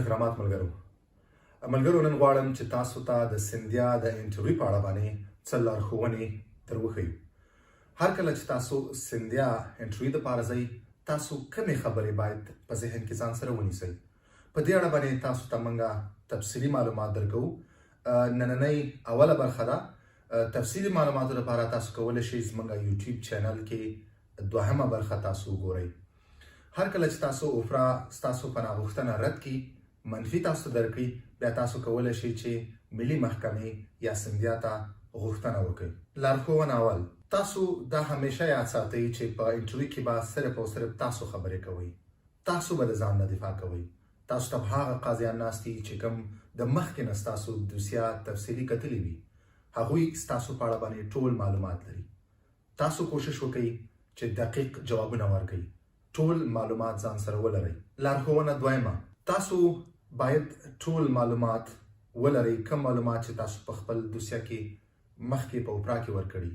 احترامات ملګرو، نن غواړم چې تاسو ته د سندیا د انټرویو په اړه باندې څه لارښوونې در وښیو. هر کله چې تاسو سندیا انټرویو دپاره ځئ، تاسو کومې خبرې باید په ذهن کې ځان سره ونیسئ، په دې اړه باندې تاسو ته موږ تفصیلي معلومات درکوو. نننۍ اوله برخه ده. تفصیلي معلوماتو لپاره تاسو کولی شئ زموږ یوټیوب چینل کې دوهمه برخه تاسو وګورئ. هر کله چې تاسو اوفرا ستاسو پناه غوښتنه رد کړي، منفي تاسو ته درکړي، بیا تاسو کولی شئ چې ملي محکمې یا سندیا ته غوښتنه وکړئ. لارښوونه اول، تاسو دا همیشه یاد ساتئ چې په انټرویو کې به صرف او صرف تاسو خبرې کوئ، تاسو به د ځان نه دفاع کوئ. تاسو ته به هغه قاضیان ناست دي چې کوم د مخکې نه ستاسو دوسیه تفصیلي کتلي وي، هغوی ستاسو په اړه باندې ټول معلومات لري. تاسو کوشش وکړئ چې دقیق جوابونه ورکړئ، ټول معلومات ځان سره ولرئ. لارښوونه دویمه، تاسو باید ټول معلومات ولرئ، کوم معلومات چې تاسو په خپل دوسیه کې مخکې په اوپرا کې ورکړي.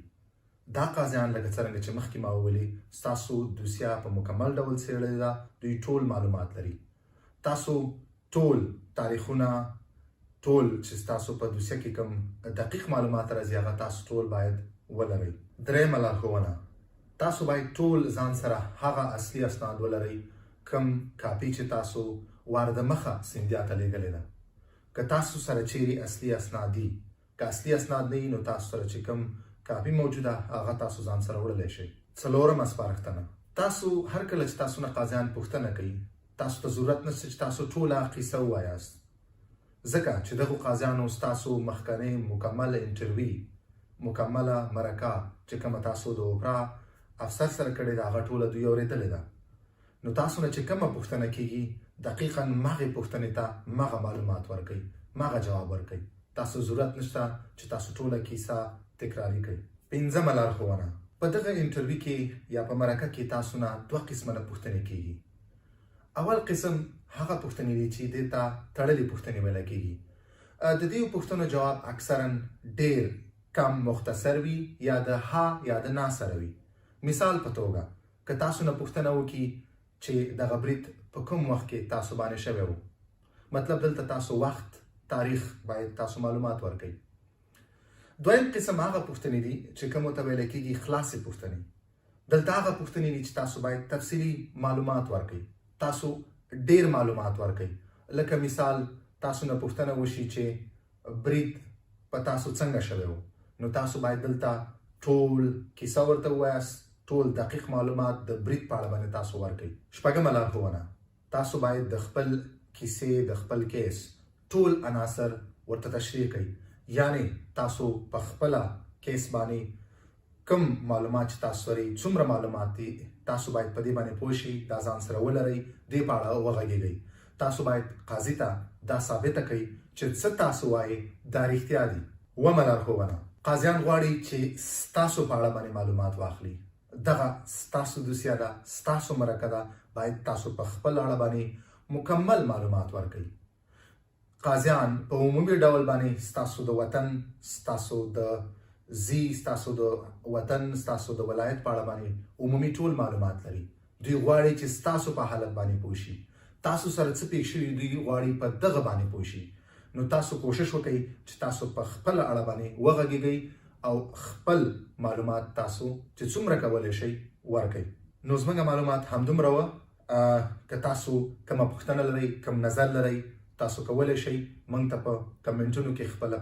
دا قاضیان لکه څرنګه چې مخکې ما وویلې ستاسو دوسیه په مکمل ډول څېړلې ده، دوی ټول معلومات لري. تاسو ټول تاریخونه، ټول چې ستاسو په دوسیه کې کوم دقیق معلومات راځي، هغه تاسو ټول باید ولرئ. درېیمه لارښوونه، تاسو باید ټول ځان سره هغه اصلي اسناد ولرئ کوم کاپي چې تاسو وار د مخه سندیا ته لېږلې ده. که تاسو سره چیرې اصلي اسناد دي، که اصلي اسناد نه وي نو تاسو سره چې کوم کاپي موجوده هغه تاسو ځان سره وړلی شئ. څلورمه سپارښتنه، تاسو هر کله چې تاسو نه قاضیان پوښتنه کوي، تاسو ته ضرورت نشته چې تاسو ټوله قصه ووایاست، ځکه چې دغو قاضیانو ستاسو مخکنۍ مکمله انټروي، مکمله مرکه چې کومه تاسو د اوپرا افسر سره کړې ده، هغه ټوله دوی اورېدلې ده. نو تاسو نه چې کومه پوښتنه کیږي، دقیقا مغې پوښتنې ته مغه معلومات ورکړئ، مغه جواب ورکړئ. تاسو ضرورت نشته چې تاسو ټوله کیسه تکراري کړئ. پنځمه لارښوونه، په دغه انټرویو کې یا په مرکه کې تاسو نه دوه قسمه نه پوښتنې کیږي. اول قسم هغه پوښتنې دي چې دې ته تړلې پوښتنې ویل کیږي. د دې پوښتنو جواب اکثرا ډیر کم مختصر وي، یا د ها یا د نا سره وي. مثال په توګه که تاسو نه پوښتنه وکړي چې دغه برید په کوم وخت کې تاسو باندې شوی و، مطلب دلته تاسو وخت، تاریخ باید تاسو معلومات ورکړئ. دویم قسم هغه پوښتنې دي چې کومو ته ویل کېږي خلاصې پوښتنې. دلته هغه پوښتنې دي چې تاسو باید تفصیلي معلومات ورکړئ، تاسو ډیر معلومات ورکړئ. لکه مثال تاسو نه پوښتنه وشي چې برید په تاسو څنګه شوی و، نو تاسو باید دلته ټول کیسه ورته ووایاست، ټول دقیق معلومات د برید په اړه باندې تاسو ورکړئ. شپږمه لارښوونه، تاسو باید د خپل کیسې، د خپل کیس ټول عناصر ورته تشریح کړئ، یعنی تاسو په خپله کیس باندې کوم معلومات چې تاسو لرئ، څومره معلومات دي، تاسو باید په دې باندې پوه شئ، دا ځان سره ولرئ، دې په اړه وغږېږئ. تاسو باید قاضي ته دا ثابته کړئ چې څه تاسو وایئ دا رښتیا دي. اوومه لارښوونه، قاضیان غواړي چې ستاسو په اړه باندې معلومات واخلي. دغه ستاسو دوسیه ده، ستاسو مرکه ده، باید تاسو په خپل اړه باندې مکمل معلومات ورکړئ. قاضیان په عمومي ډول باندې ستاسو د وطن، ستاسو د زی، ستاسو د وطن، ستاسو د ولایت په اړه باندې عمومي ټول معلومات لري. دوی غواړي چې ستاسو په حالت باندې پوه شي، تاسو سره څه پېښ شوي دوی غواړي په دغه باندې پوه شي. نو تاسو کوشش وکړئ چې تاسو په خپل اړه باندې وغږېږئ او خپل معلومات تاسو چې څومره کولی شئ ورکړئ. نو زموږ معلومات همدومره وه. که تاسو کومه پوښتنه لرئ، کوم نظر لرئ، تاسو کولی شئ موږ ته په کمنټونو کې خپله